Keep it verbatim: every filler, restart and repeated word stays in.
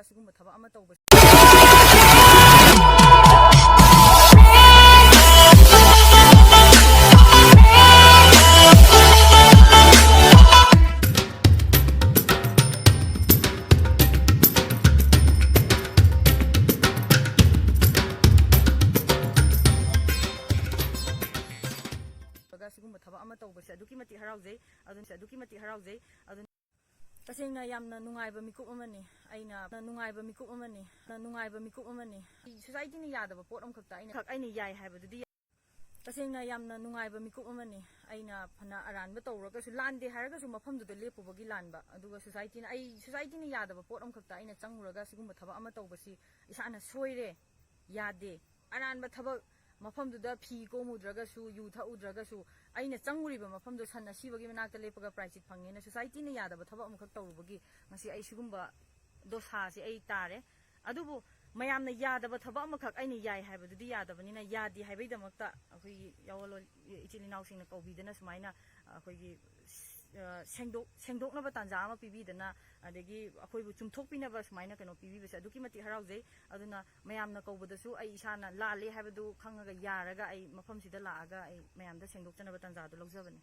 ꯁꯤꯒꯨꯝꯕ ꯊꯕꯛ ꯑꯃ ꯇꯧꯕꯁꯦ꯫ ꯁꯤꯒꯨꯝꯕ ꯊꯕꯛ ꯑꯃ ꯇꯧꯕꯁꯦ ꯑꯗꯨꯛꯀꯤ ꯃꯇꯤꯛ ꯍꯔꯥꯎꯖꯩ꯫ ꯑꯗꯨꯅ ꯑꯗꯨꯛꯀꯤ ꯃꯇꯤꯛ ꯍꯔꯥꯎꯖꯩ꯫ ꯑꯗꯨꯅ ꯇꯁꯦꯡꯅ ꯌꯥꯝꯅ ꯅꯨꯡꯉꯥꯏꯕ ꯃꯤꯀꯨꯞ ꯑꯃꯅꯤ꯫ ꯑꯩꯅ ꯅꯨꯡꯉꯥꯏꯕ ꯃꯤꯀꯨꯞ ꯑꯃꯅꯤ꯫ ꯅꯨꯡꯉꯥꯏꯕ ꯃꯤꯀꯨꯞ ꯑꯃꯅꯤ꯫ ꯁꯣꯁꯥꯏꯇꯤꯅ ꯌꯥꯗꯕ ꯄꯣꯠ ꯑꯃꯈꯛꯇ ꯑꯩꯅ, ꯈꯛ ꯑꯩꯅ ꯌꯥꯏ ꯍꯥꯏꯕꯗꯨꯗꯤ꯫ ꯇꯁꯦꯡꯅ ꯌꯥꯝꯅ ꯅꯨꯡꯉꯥꯏꯕ ꯃꯤꯀꯨꯞ ꯑꯃꯅꯤ꯫ ꯑꯩꯅ ꯐꯅ ꯑꯔꯥꯟꯕ ꯇꯧꯔꯒꯁꯨ, ꯂꯥꯟꯗꯦ ꯍꯥꯏꯔꯒꯁꯨ ꯃꯐꯝꯗꯨꯗ ꯂꯦꯞꯄꯨꯕꯒꯤ ꯂꯥꯟꯕ꯫ ꯑꯗꯨꯒ ꯁꯣꯁꯥꯏꯇꯤꯅ, ꯑꯩ, ꯁꯣꯁꯥꯏꯇꯤꯅ ꯌꯥꯗꯕ ꯄꯣꯠ ꯑꯃꯈꯛꯇ ꯑꯩꯅ ꯆꯪꯉꯨꯔꯒ ꯁꯤꯒꯨꯝꯕ ꯊꯕꯛ ꯑꯃ ꯇꯧꯕꯁꯤ ꯏꯁꯥꯅ ꯁꯣꯏꯔꯦ, ꯌꯥꯗꯦ꯫ ꯑꯔꯥꯟꯕ ꯊꯕꯛ ꯃꯐꯝꯗꯨꯗ ꯐꯤ ꯀꯣꯝꯃꯨꯗ꯭ꯔꯒꯁꯨ, ꯌꯨ ꯊꯛꯎꯗ꯭ꯔꯒꯁꯨ, ꯑꯩꯅ ꯆꯪꯉꯨꯔꯤꯕ ꯃꯐꯝꯗꯣ ꯁꯟ ꯑꯁꯤꯕꯒꯤ ꯃꯅꯥꯛꯇ ꯂꯦꯞꯄꯒ ꯄ꯭ꯔꯥꯏꯆꯤꯠ ꯐꯪꯉꯦꯅ ꯁꯣꯁꯥꯏꯇꯤꯅ ꯌꯥꯗꯕ ꯊꯕꯛ ꯑꯃꯈꯛ ꯇꯧꯔꯨꯕꯒꯤ ꯉꯁꯤ ꯑꯩ ꯁꯤꯒꯨꯝꯕ ꯗꯣꯁꯥꯁꯦ ꯑꯩ ꯇꯥꯔꯦ꯫ ꯑꯗꯨꯕꯨ ꯃꯌꯥꯝꯅ ꯌꯥꯗꯕ ꯊꯕꯛ ꯑꯃꯈꯛ ꯑꯩꯅ ꯌꯥꯏ ꯍꯥꯏꯕꯗꯨꯗꯤ ꯌꯥꯗꯕꯅꯤꯅ, ꯌꯥꯗꯦ ꯍꯥꯏꯕꯒꯤꯗꯃꯛꯇ ꯑꯩꯈꯣꯏꯒꯤ ꯌꯥꯑꯣꯟꯂꯣꯟ ꯏꯆꯤꯜ ꯏꯅꯥꯎꯁꯤꯡꯅ ꯀꯧꯕꯤꯗꯅ ꯁꯨꯃꯥꯏꯅ ꯑꯩꯈꯣꯏꯒꯤ, ꯑ, ꯁꯦꯡꯗꯣꯛ-, ꯁꯦꯡꯗꯣꯛꯅꯕ ꯇꯥꯟꯖꯥ ꯑꯃ ꯄꯤꯕꯤꯗꯅ, ꯑꯗꯒꯤ ꯑꯩꯈꯣꯏꯕꯨ ꯆꯨꯝꯊꯣꯛꯄꯤꯅꯕ ꯁꯨꯃꯥꯏꯅ ꯀꯩꯅꯣ ꯄꯤꯕꯤꯕꯁꯦ ꯑꯗꯨꯛꯀꯤ ꯃꯇꯤꯛ ꯍꯔꯥꯎꯖꯩ꯫ ꯑꯗꯨꯅ ꯃꯌꯥꯝꯅ ꯀꯧꯕꯗꯁꯨ ꯑꯩ ꯏꯁꯥꯅ ꯂꯥꯜꯂꯦ ꯍꯥꯏꯕꯗꯨ ꯈꯪꯉꯒ, ꯌꯥꯔꯒ ꯑꯩ ꯃꯐꯝꯁꯤꯗ ꯂꯥꯛꯑꯒ ꯑꯩ ꯃꯌꯥꯝꯗ ꯁꯦꯡꯗꯣꯛꯆꯅꯕ ꯇꯥꯟꯖꯥꯗꯨ ꯂꯧꯖꯕꯅꯤ꯫